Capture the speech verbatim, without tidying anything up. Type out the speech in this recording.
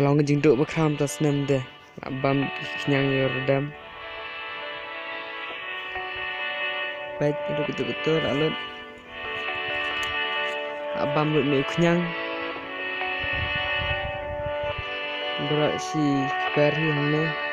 Long ka jingduh ba khraw mynta snem de. La bam ki khñiang ïa u redam. Peit, ruh kito kito la lut. La bam lut ne u khñiang. Baroh shi kper hi hangne.